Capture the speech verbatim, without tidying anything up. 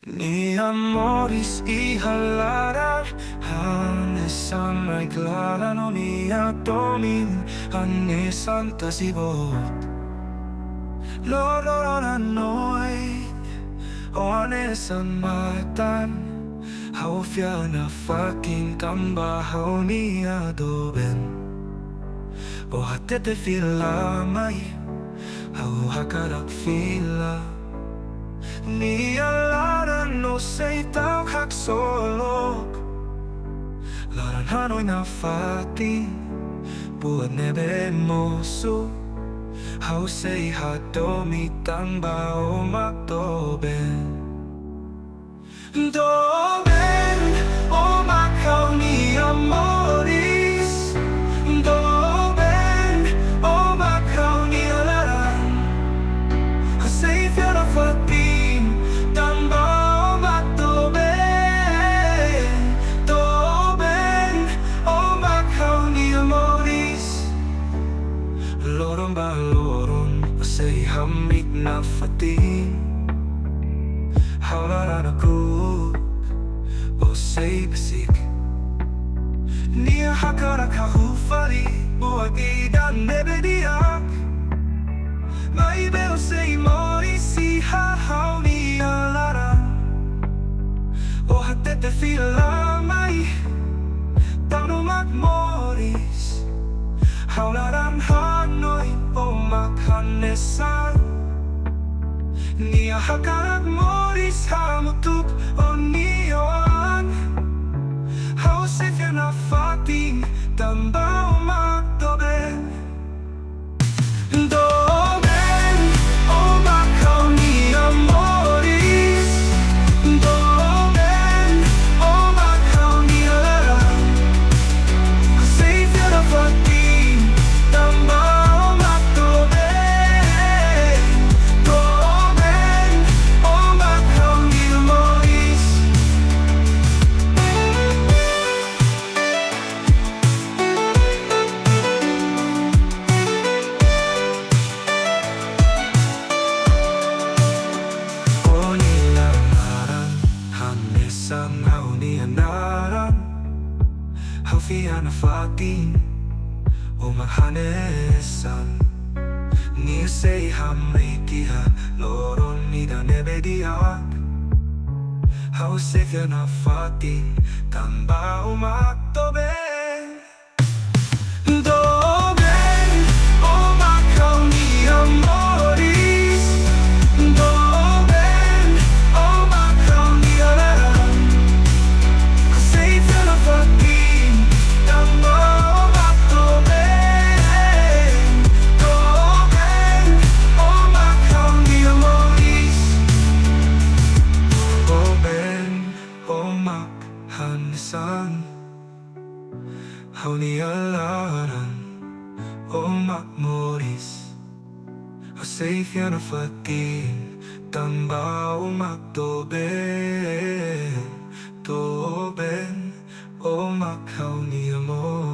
Nia moris iha laran hanesan naik-laran, no nia domin hanesan tasi boot. Loron no noite, o hanesan matan, ha'u fiar nafatin tanba ha'u-nia doben. O hatete fila mai, ha'u hakarak fila. Nia laran no sei ta'uk haksolok. Laran hanoin nafatin, buat ne'ebé mosu. Ha'u sei hadomi tanba o mak doben. Doben, o mak ha'u-nia moris. Doben, o mak ha'u-nia laran. Ha'u sei fiar nafatin tanba o mak doben. Doben, o mak ha'u-nia moris. Loron ba loron, o sei hamriik nafatin. Ha'u laran hakru'uk, o sei besik. Nia hakarak hahú fali buat ida ne'ebé di'ak. Maibé o sei moris iha ha'u-nia laran. O hatete fila mai, tan o mak moris. Ha'u laran hanoin o mak hanesan. Nia hakarak moris hamutuk ho nia oan. Ha'u sei fiar nafatin tanba o mak doben. Doben, o mak ha'u-nia moris. Doben, o mak ha'u-nia laran. Ha'u sei fiar nafatin tanba o mak doben. Doben, o mak ha'u-nia moris. Ó-nia naran hanesan ha'u-nia naran. Ha'u fiar nafatin ó mak hanesan. Nia sei hamriik iha loron ida ne'ebé di'ak. Ha'u sei fiar nafatin tanba ó mak doben. Doben, ó mak ha'u-nia moris. Doben, ó mak ha'u-nia laran. Ha'u sei fiar nafatin tanba ó mak doben. Doben, ó mak ha'u-nia moris. Doben, ó mak hanesan ha'u-nia laran, ó mak moris. Ha'u sei fiar nafatin tanba ó mak doben. Doben, ó mak ha'u-nia moris.